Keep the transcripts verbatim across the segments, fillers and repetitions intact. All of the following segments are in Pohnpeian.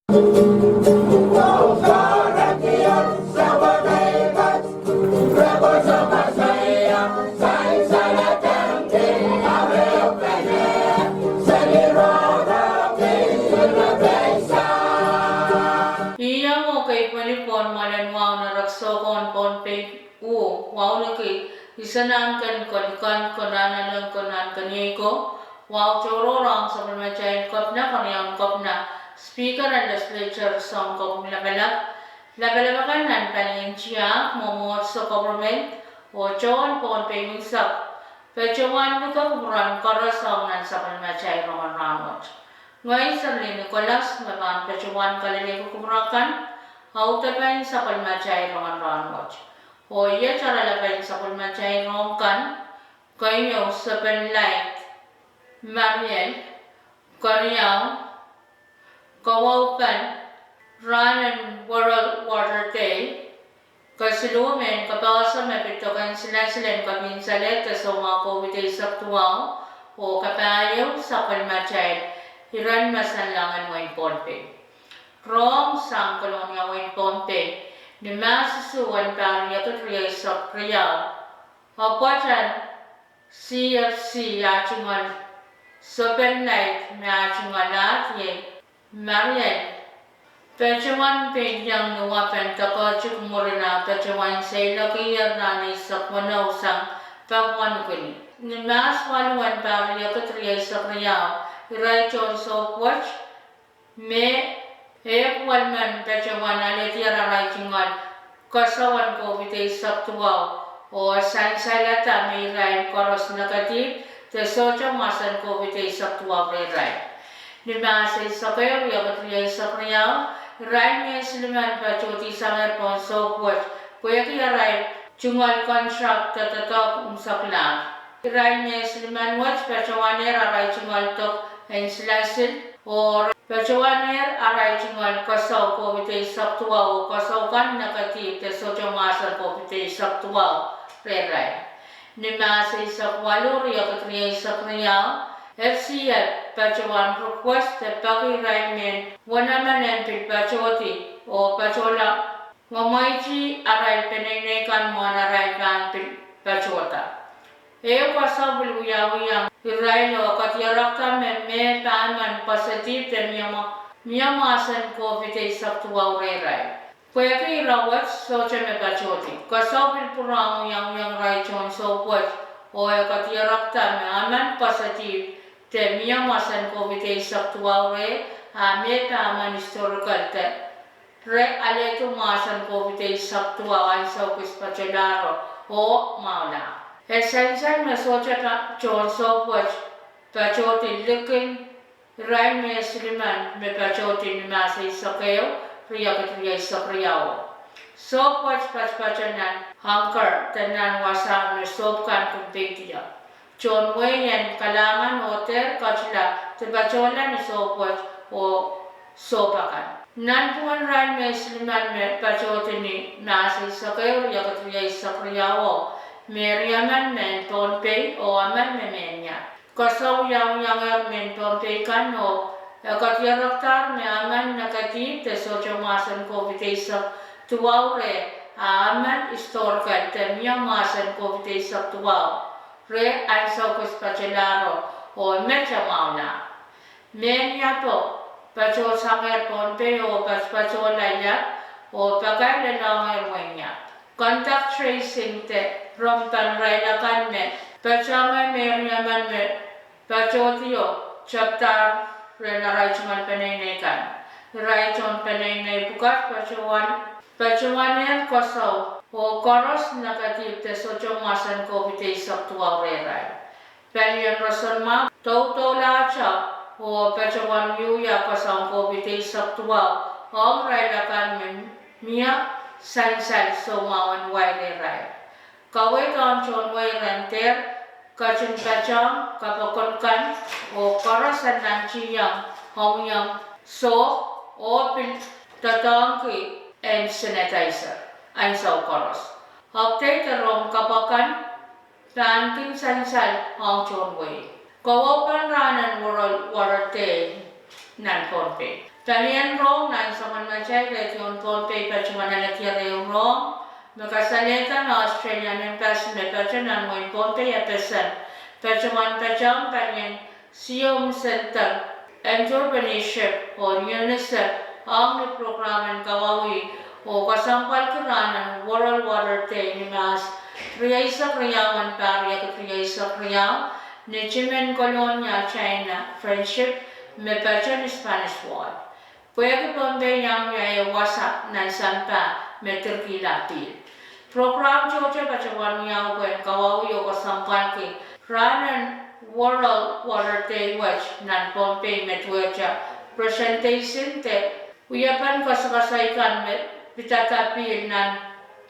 Ih iang oh keipweni pohn mwoalen wahu nan rek soukohn Pohnpei, uh, wauneki Isenahn Ken Kolikan, Konehng Ellen, Konehng Keniei ko, wahu tohrohr ong sapwellimatail Kepina, Keriaun Kepina, Speaker en Legislature, Sounkopwung Lapalap, lapalap akan nan palien tiahk, mwomwohdiso, government, oh tohn Pohnpei unsek, patohwan luke kupwuramwail koaros ong nan sapwellimatail rongen rahnwet. Ngehi Serlin Nicholas me pahn patohwan kalelehki kupwur akan, audepen sapwellimatail rongen rahnwet. Oh iet oaralapen sapwellimatail rohng kan, keieu Sopelnaid, Mariel, Keriau, kawaupen rahn en World Water Day, kesiluh mehn kapehse me pid doken silasil en kapinsalehd de soumwahu COVID eisek duwau, oh kapahieu sapwellimatail iren masanlahng en wehin Pohnpei. Rohng sang Kolonia, wehin Pohnpei, ni Mahs isuh en pahr riekid rieisek riau, apwatan C F C ah tungoal Sopelnaid me ah tungoal ahd iei Mariel, patohwan pein iang ni wapen doadoahk mwurin ah patohwan seiloakier rahn eisek weneu sang pak wahnken. Ni Mahs waluh en pahr riekid rieisek riau, irail tohn sohp wet me ehk welmen patohwan alehdier arail tungoal koasoi en COVID eisek duwau, oh sansalada me irail koaros negative de sohte mahsen COVID eisek duwau rehrail. Ni Mahs eisek ehu, riekid rieisek riau, irail me silimen patohdi sangehr pohn sohp wet pwehki arail tungoal contract de doadoahk unseklahr. Irail me silimen wet patohwanehr arail tungoal dok en silasil, oh patohwanehr arail tungoal koasoi COVID eisek duwau, oh koasoi kan negative de sohte mahsen COVID eisek duwau rehrail. Ni Mahs eisek waluh, riekid rieisek riau, F C F patohwan request de peki irail mehn wenemen en pil patohdi oh patohla mwemweiti arail peneinei kan mwohn arail pahn pil patohda. Ehu koasoi pil wiawiong irail oh kadierekda me mehn pahmen positive de mie mahsen COVID eisek duwau rehrail. Pwehki ira wet sohte me patohdi, koasoi pil pwurehng wiawiong irail tohn sohp wet, oh e kadierekda me emen positive de mie mahsen COVID eisek duwau reh, a mehn pahmen historical de re alehdi mahsen COVID eisek duwau ansou kis patohlahro oh mwahula. E sansal me sohte tohn sohp wet patohdi likin irail me silimen me patohdi ni Mahs eisek ehu, riekid rieisek riau. Sohp wet patopato nan anchor de nan wasa me sohp kan kin peidiong. Tohn wehi en kalahngan oh dehr ketila de patohla ni sohp wet oh sohp akan. Nanpwungen irail me silimen me patohdi ni Mahs eisek ehu, riekid rieisek riau, me riemen mehn Pohnpei oh emen me mehnia. Koasoi wiawiongehr mehn Pohnpei kan oh e kadierekdahr me emen negative de sohte mahsen COVID eisek duwau reh, a emen historical de mie mahsen COVID eisek duwau reh ansou kis patohlahro oh mehte mwahula. Mehn iapo patohsangehr Pohnpei oh patopatohla iap oh pakair lelohngehr wehin iap. Contact tracing de rompen irail akan me patohng mehn riemen me patohdi oh tepdahr rehn arail tungoal peneinei kan. Irail tohn peneinei pwukat patohwanehr koasoi oh koaros negative de sohte mahsen COVID eisek duwau rehrail. Palien roson mwahu doudoulahte oh patohwan wiewia koasoin COVID eisek duwau ong irail akan me mie sansal soumwahu en wai rehrail. Kaweid ong tohn wehi ren dehr ketin patohng kapokon kan oh koaros en nantihong, ong iang sohp oh pil doadoahngki en sanitizer ansou koaros. Update de rohng kapokon pahn kin sansal ong tohn wehi. Kawaupen rahn en World Water Day nan Pohnpei. Palien rong nan sapwellimatail redion Pohnpei patohwan alehdi ehu rong me kasalehda me Australian Embassy me pato nan wehin Pohnpei e pesen patohwan patehng palien Sioum Center, Entrepreneurship oh UNICEF ong ni prokram en kawauwih oh kesempwalki rahn en World Water Day ni Mahs rieisek riau en pahr riekid rieisek riau, ni timen Kolonia, China Friendship me pato ni Spanish Wall. Pwehki Pohnpei iang wia ehu wasa nan sampah me direkihla pihl, prokram tohto patohwan wiawi pwehn kawauwih oh kesempwalki rahn en World Water Day wet nan Pohnpei me duwehte presentation de wiepen koasokoasoi kan me pidada pihl nan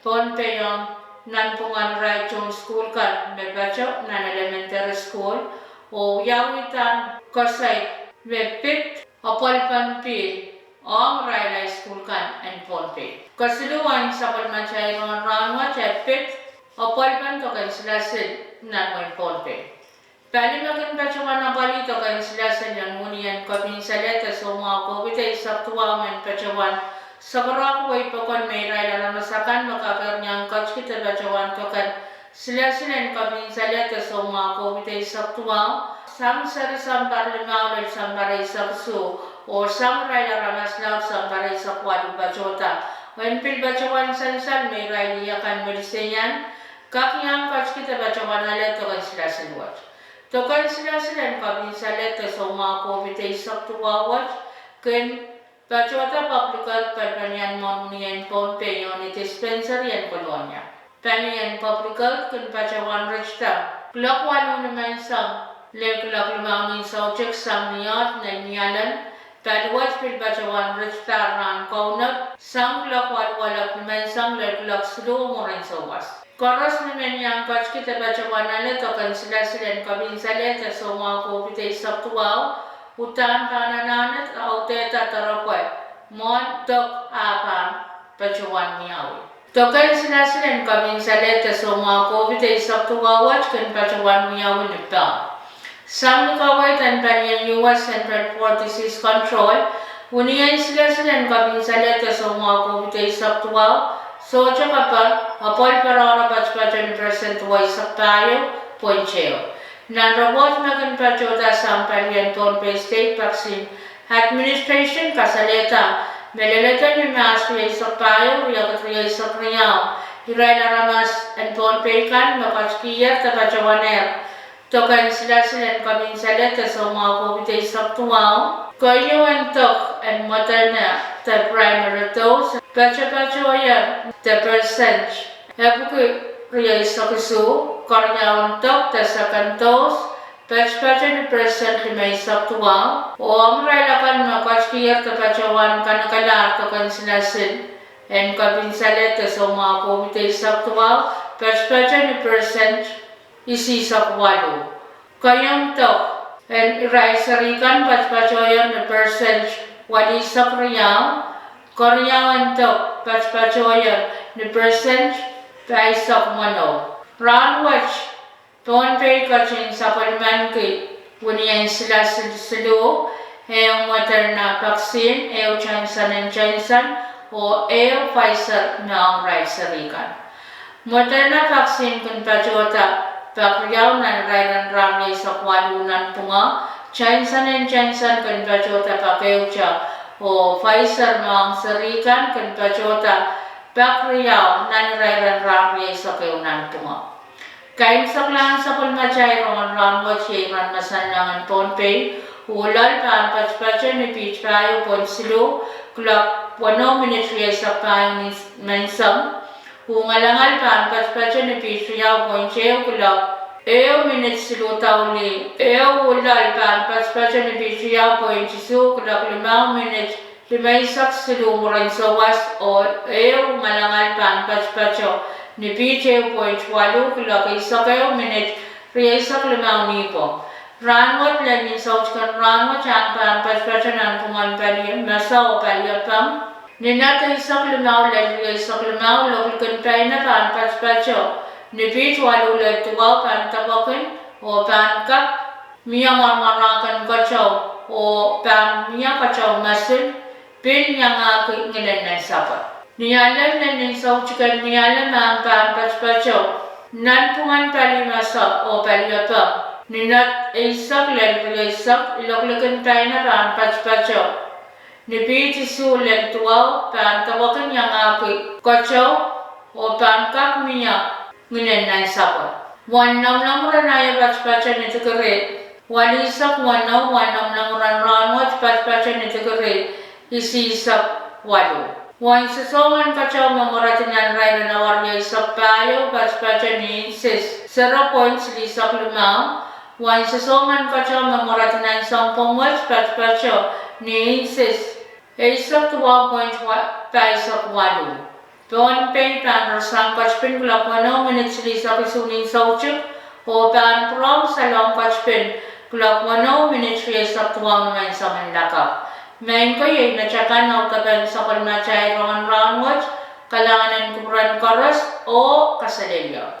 Pohnpei ong nanpwungen irail tohn sukuhl kan me pato nan elementary school, oh wiawihda koasoi me pid apwalipen pihl ong irail high school kan en Pohnpei. Kesiluhwen sapwellimatail rong en rahn wet e pid apwalipen dok en silasil nan wehin Pohnpei. Pali me kin patohwan apwalih dok en silasil en wini en kepin salehde soumwahu COVID eisek duwau men patohwan sakarahk wei pokon me irail aramas akan me kaperen iang ketiki de patohwan dok en silasil en kepin salehde soumwahu COVID eisek duwau sang seri sounpar limau lel sounpar eisek isuh, oh sang irail aramas laud sounpar eisek waluh patohda. En pil patohwan sansal me irail akan me liseian kak iang ketiki de patohwan ale dok en silasil wet. Dok en silasil en kepin salehde soumwahu COVID eisek duwau wet kin patohda Public Health Department en mwohn wini en Pohnpei oh ni dispensary en Kolonia. Pali en Public Health kin patohwan ritida kuloak waluh ni menseng lel kuloak limau ni soutik sang ni oahd lel Nialem. Pali wet pil patohwan ritida rahn kaunop sang kuloak waluh waluh ni menseng lel kuloak siluh mwurin souwas. Koaros me men iang ketiki de patohwan ale dok en silasil en kepin salehde soumwahu COVID eisek duwau, uhdahn pahn anahne audehda doaropwe mwohn dok ah pahn patohwan wiawi. Dok en silasil en kepin salehde soumwahu COVID eisek duwau wet kin patohwan wiawi ni Perth. Sang ni kaweid en palien U S Centers for Disease Control, wini en silasil en kepin salehde soumwahu COVID eisek duwau sohte kaper, apwal perehro patpato ni percent duweisek pahieu point ehu. Nan report me kin patohda sang palien Pohnpei State Vaccine Administration kasalehda me leledo ni Mahs rieisek pahieu riekid rieisek riau, irail aramas en Pohnpei kan me ketikihier de patohwanehr dok en silasil en kepin salehde soumwahu COVID eisek duwau, keieun dok en Moderna de primary dose patopatohier de percent epwiki rieisek isuh, keriaun dok de second dose patpato ni percent limeisek duwau, oh ong irail akan me ketikihier de patohwan kanekelahr dok en silasil en kepin salehde soumwahu COVID eisek duwau patpato ni percent isihsek waluh. Keieun dok en irail seri kan patpatohier ni percent walihsek riau, keriaun dok patpatohier ni percent pahisek weneu. Rahn wet Pohnpei ketin sapwellimaniki wini en silasil siluh, ehu Moderna vaccine, ehu Johnson and Johnson, oh ehu Pfizer me ong irail seri kan. Moderna vaccine kin patohda pak riau nan irair en rahn rieisek waluh nanpwungo, Johnson and Johnson kin patohda pak ehute, oh Pfizer me ong seri kan kin patohda pak riau nan irair en rahn rieisek ehu nanpwungo. Kaimwiseklahn sapwellimatail rong en rahn wet iei iren masanlahngen Pohnpei: uh loal pahn patopato ni piht pahieu point siluh kuloak weneu minit rieisek pahieu ni menseng. Uh ngalangal pahn patopato ni piht riau point ehu kuloak ehu minit siluh douluhl. Ehu uh loal pahn patopato ni piht riau point isuh kuloak limau minit limeisek siluh mwurin souwas, oh ehu uh ngalangal pahn patopato ni piht ehu point waluh kuloak eisek ehu minit rieisek limau nihpwong. Rahn wet lel ni soutikin rahn wet ahng pahn patopato nanpwungen pali Mesa oh Paliepeng. Ni nat eisek limau lel rieisek limau, lohk likin paina pahn patopato ni piht waluh lel duwau pahn depwekin, oh pahn kak mie mwaramwarahken keteu, oh pahn mie keteu masil. pil iangahki ngilen nansapwe. Ni ale me nin soutiken ni ale me pahn patopato nanpwungen pali mese oh pali epeng, ni ned eisek lel rieisek, ilok likin paina pahn patopato ni piht isuh lel duwau pahn dewe kin iangahki keteu oh pahn kak mie ngilen nansapwe. Uwen lamalam ren aio patopato ni dikiri walihsek weneu, uwen lamalam ren rahnwet patopato ni dikiri isihsek waluh. Uwen sosohng en keteu me mweredi nan irair en awa rieisek pahieu patopato ni inches zero point silihsek limau. Uwen sosohng en keteu me mweredi nan sounpwong wet patopato ni inches eisek duwau point pahisek waluh. Pohnpei pahn rasehng ketipin kuloak weneu minit silihsek isuh ni soutik, oh pahn pwurehng salehng ketipin kuloak weneu minit rieisek duwau ni menseng en lakapw. Maing ko, iei met akan audepen sapwellimatail rongen rahnwet. Kalahngan en kupwuren koaros oh kaselehlie.